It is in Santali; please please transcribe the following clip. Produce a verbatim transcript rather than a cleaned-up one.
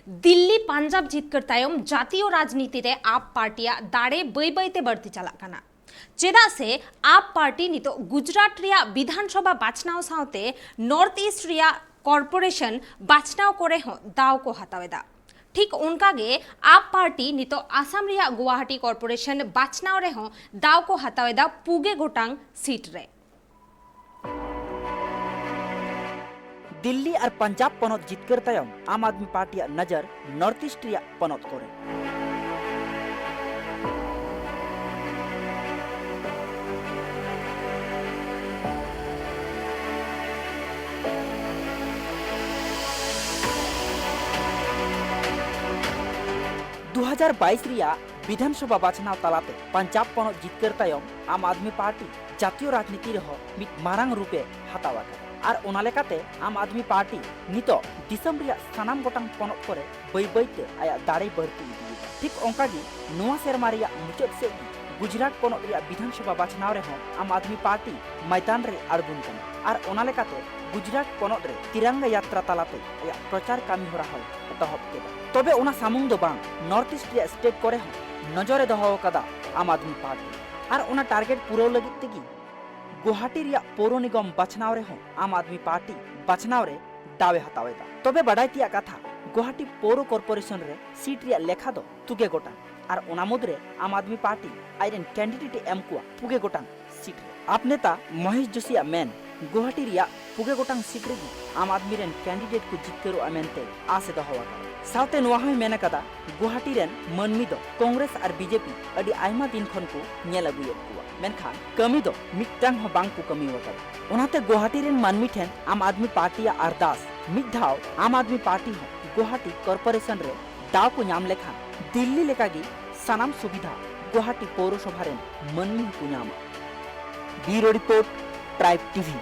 ᱫᱤᱞᱞᱤ ᱯᱟᱧᱡᱟᱵᱽ ᱡᱤᱛᱠᱟᱹᱨ ᱛᱟᱭᱚᱢ ᱡᱟᱹᱛᱤᱭᱚ ᱨᱟᱡᱽᱱᱤᱛᱤ ᱨᱮ ᱟᱯ ᱯᱟᱨᱴᱤᱭᱟᱜ ᱫᱟᱲᱮ ᱵᱟᱹᱭ ᱵᱟᱹᱭ ᱛᱮ ᱵᱟᱹᱲᱛᱤ ᱪᱟᱞᱟᱜ ᱠᱟᱱᱟ᱾ ᱪᱮᱫᱟᱜ ᱥᱮ ᱟᱯ ᱯᱟᱨᱴᱤ ᱱᱤᱛᱚᱜ ᱜᱩᱡᱽᱨᱟᱴ ᱨᱮᱭᱟᱜ ᱵᱤᱫᱷᱟᱱ ᱥᱚᱵᱷᱟ ᱵᱟᱪᱷᱱᱟᱣ ᱥᱟᱶᱛᱮ ᱱᱚᱨᱛᱷ ᱤᱥᱴ ᱨᱮᱭᱟᱜ ᱠᱚᱨᱯᱳᱨᱮᱥᱚᱱ ᱵᱟᱪᱷᱱᱟᱣ ᱠᱚᱨᱮ ᱦᱚᱸ ᱫᱟᱣ ᱠᱚ ᱦᱟᱛᱟᱣ ᱮᱫᱟ᱾ ᱴᱷᱤᱠ ᱚᱱᱠᱟ ᱜᱮ ᱟᱯ ᱯᱟᱨᱴᱤ ᱱᱤᱛᱚᱜ ᱟᱥᱟᱢ ᱨᱮᱭᱟᱜ ᱜᱩᱣᱟᱦᱟᱴᱤ ᱠᱚᱨᱯᱳᱨᱮᱥᱚᱱ ᱵᱟᱪᱷᱱᱟᱣ ᱨᱮᱦᱚᱸ ᱫᱟᱣ ᱠᱚ ᱦᱟᱛᱟᱣ ᱮᱫᱟ ᱯᱩᱜᱮ ᱜᱚᱴᱟᱝ ᱥᱤᱴ ᱨᱮ᱾ ᱫᱤᱞᱞᱤ ᱟᱨ ᱯᱟᱧᱡᱟᱵᱽ ᱯᱚᱱᱚᱛ ᱡᱤᱛᱠᱟᱹᱨ ᱛᱟᱭᱚᱢ ᱟᱢ ᱟᱫᱢᱤ ᱯᱟᱨᱴᱤᱭᱟᱜ ᱱᱚᱡᱚᱨ ᱱᱚᱨᱛᱷ ᱤᱥᱴ ᱨᱮᱭᱟᱜ ᱯᱚᱱᱚᱛ ᱠᱚᱨᱮ᱾ ᱫᱩ ᱦᱟᱡᱟᱨ ᱵᱟᱭᱤᱥ ᱨᱮᱭᱟᱜ ᱵᱤᱫᱷᱟᱱ ᱥᱚᱵᱷᱟ ᱵᱟᱪᱷᱱᱟᱣ ᱛᱟᱞᱟᱛᱮ ᱯᱟᱧᱡᱟᱵᱽ ᱯᱚᱱᱚᱛ ᱡᱤᱛᱠᱟᱹᱨ ᱛᱟᱭᱚᱢ ᱟᱢ ᱟᱫᱢᱤ ᱯᱟᱨᱴᱤ ᱡᱟᱛᱤᱭᱚ ᱨᱟᱡᱽᱱᱤᱛᱤ ᱨᱮᱦᱚᱸ ᱢᱤᱫ ᱢᱟᱨᱟᱝ ᱨᱩᱯᱮ ᱦᱟᱛᱟᱣ ᱟᱠᱟᱫᱟ᱾ ᱟᱨ ᱚᱱᱟ ᱞᱮᱠᱟᱛᱮ ᱟᱢ ᱟᱫᱢᱤ ᱯᱟᱨᱴᱤ ᱱᱤᱛᱚᱜ ᱫᱤᱥᱚᱢ ᱨᱮᱭᱟᱜ ᱥᱟᱱᱟᱢ ᱜᱚᱴᱟᱝ ᱯᱚᱱᱚᱛ ᱠᱚᱨᱮ ᱵᱟᱹᱭ ᱵᱟᱹᱭᱛᱮ ᱟᱭᱟᱜ ᱫᱟᱲᱮᱭ ᱵᱟᱹᱲᱛᱤ ᱤᱫᱤᱭᱮᱫᱟ᱾ ᱴᱷᱤᱠ ᱚᱱᱠᱟ ᱜᱮ ᱱᱚᱣᱟ ᱥᱮᱨᱢᱟ ᱨᱮᱭᱟᱜ ᱢᱩᱪᱟᱹᱫ ᱥᱮᱫ ᱜᱮ ᱜᱩᱡᱽᱨᱟᱴ ᱯᱚᱱᱚᱛ ᱨᱮᱭᱟᱜ ᱵᱤᱫᱷᱟᱱ ᱥᱚᱵᱷᱟ ᱵᱟᱪᱷᱱᱟᱣ ᱨᱮᱦᱚᱸ ᱟᱢ ᱟᱫᱢᱤ ᱯᱟᱨᱴᱤ ᱢᱚᱭᱫᱟᱱ ᱨᱮ ᱟᱬᱜᱚᱱ ᱠᱟᱱᱟ᱾ ᱟᱨ ᱚᱱᱟ ᱞᱮᱠᱟᱛᱮ ᱜᱩᱡᱽᱨᱟᱴ ᱯᱚᱱᱚᱛ ᱨᱮ ᱛᱤᱨᱟᱝᱜᱟ ᱭᱟᱛᱨᱟ ᱛᱟᱞᱟᱛᱮ ᱟᱭᱟᱜ ᱯᱨᱚᱪᱟᱨ ᱠᱟᱹᱢᱤ ᱦᱚᱨᱟ ᱦᱚᱸᱭ ᱮᱛᱚᱦᱚᱵ ᱠᱮᱫᱟ᱾ ᱛᱚᱵᱮ ᱚᱱᱟ ᱥᱟᱢᱩᱝ ᱫᱚ ᱵᱟᱝ, ᱱᱚᱨᱛᱷ ᱤᱥᱴ ᱨᱮᱭᱟᱜ ᱥᱴᱮᱴ ᱠᱚᱨᱮ ᱦᱚᱸ ᱱᱚᱡᱚᱨᱮ ᱫᱚᱦᱚ ᱟᱠᱟᱫᱟ ᱟᱢ ᱟᱫᱢᱤ ᱯᱟᱨᱴᱤ᱾ ᱟᱨ ᱚᱱᱟ ᱴᱟᱨᱜᱮᱴ ᱯᱩᱨᱟᱹᱣ ᱞᱟᱹᱜᱤᱫ ᱛᱮᱜᱮ ᱜᱩᱣᱟᱦᱟᱴᱤ ᱨᱮᱭᱟᱜ ᱯᱳᱨᱚ ᱱᱤᱜᱚᱢ ᱵᱟᱪᱷᱱᱟᱣ ᱨᱮᱦᱚᱸ ᱟᱢ ᱟᱫᱢᱤ ᱯᱟᱨᱴᱤ ᱵᱟᱪᱷᱱᱟᱣ ᱨᱮ ᱫᱟᱣ ᱮ ᱦᱟᱛᱟᱣ ᱮᱫᱟ᱾ ᱛᱚᱵᱮ ᱵᱟᱰᱟᱭ ᱛᱮᱭᱟᱜ ᱠᱟᱛᱷᱟ, ᱜᱩᱣᱟᱦᱟᱴᱤ ᱯᱳᱨᱚ ᱠᱚᱨᱯᱳᱨᱮᱥᱚᱱ ᱨᱮ ᱥᱤᱴ ᱨᱮᱭᱟᱜ ᱞᱮᱠᱷᱟ ᱫᱚ ᱛᱩᱜᱮ ᱜᱚᱴᱟᱝ, ᱟᱨ ᱚᱱᱟ ᱢᱩᱫᱽᱨᱮ ᱟᱢ ᱟᱫᱢᱤ ᱯᱟᱨᱴᱤ ᱟᱡᱨᱮᱱ ᱠᱮᱱᱰᱤᱰᱮᱴ ᱮ ᱮᱢ ᱠᱚᱣᱟ ᱯᱩᱜᱮ ᱜᱚᱴᱟᱝ ᱥᱤᱴ ᱨᱮ᱾ ᱟᱯ ᱱᱮᱛᱟ ᱢᱚᱦᱮᱥ ᱡᱳᱥᱤᱭᱟᱜ ᱢᱮᱱ, ᱜᱩᱣᱟᱦᱟᱴᱤ ᱨᱮᱭᱟᱜ ᱯᱩᱜᱮ ᱜᱚᱴᱟᱝ ᱥᱤᱴ ᱨᱮᱜᱮ ᱟᱢ ᱟᱫᱢᱤ ᱨᱮᱱ ᱠᱮᱱᱰᱤᱰᱮᱴ ᱠᱚ ᱡᱤᱛᱠᱟᱹᱨᱚᱜᱼᱟ ᱢᱮᱱᱛᱮ ᱟᱥ ᱮ ᱫᱚᱦᱚ ᱟᱠᱟᱫᱟ᱾ ᱥᱟᱶᱛᱮ ᱱᱚᱣᱟ ᱦᱚᱸᱭ ᱢᱮᱱ ᱟᱠᱟᱫᱟ, ᱜᱩᱣᱟᱦᱟᱴᱤ ᱨᱮᱱ ᱢᱟᱹᱱᱢᱤ ᱫᱚ ᱠᱚᱝᱜᱨᱮᱥ ᱟᱨ ᱵᱤᱡᱮᱯᱤ ᱟᱹᱰᱤ ᱟᱭᱢᱟ ᱫᱤᱱ ᱠᱷᱚᱱ ᱠᱚ ᱧᱮᱞ ᱟᱹᱜᱩᱭᱮᱫ ᱠᱚᱣᱟ, ᱢᱮᱱᱠᱷᱟᱱ ᱠᱟᱹᱢᱤ ᱫᱚ ᱢᱤᱫᱴᱟᱝ ᱦᱚᱸ ᱵᱟᱝ ᱠᱚ ᱠᱟᱹᱢᱤ ᱟᱠᱟᱫᱟ᱾ ᱚᱱᱟᱛᱮ ᱜᱩᱣᱟᱦᱟᱴᱤ ᱨᱮᱱ ᱢᱟᱹᱱᱢᱤ ᱴᱷᱮᱱ ᱟᱢ ᱟᱫᱢᱤ ᱯᱟᱨᱴᱤᱭᱟᱜ ᱟᱨᱫᱟᱥ, ᱢᱤᱫ ᱫᱷᱟᱣ ᱟᱢ ᱟᱫᱢᱤ ᱯᱟᱨᱴᱤ ᱦᱚᱸ ᱜᱩᱣᱟᱦᱟᱴᱤ ᱠᱚᱨᱯᱳᱨᱮᱥᱚᱱ ᱨᱮ ᱫᱟᱣ ᱠᱚ ᱧᱟᱢ ᱞᱮᱠᱷᱟᱱ ᱫᱤᱞᱞᱤ ᱞᱮᱠᱟᱜᱮ ᱥᱟᱱᱟᱢ ᱥᱩᱵᱤᱫᱷᱟ ᱜᱩᱣᱟᱦᱟᱴᱤ ᱯᱳᱣᱨᱚᱥᱚᱵᱷᱟ ᱨᱮᱱ ᱢᱟᱹᱱᱢᱤ ᱦᱚᱸᱠᱚ ᱧᱟᱢᱟ᱾ ᱵᱤᱭᱩᱨᱳ ᱨᱤᱯᱳᱨᱴ, ᱴᱨᱟᱭᱤᱵᱽ ᱴᱤᱵᱷᱤ᱾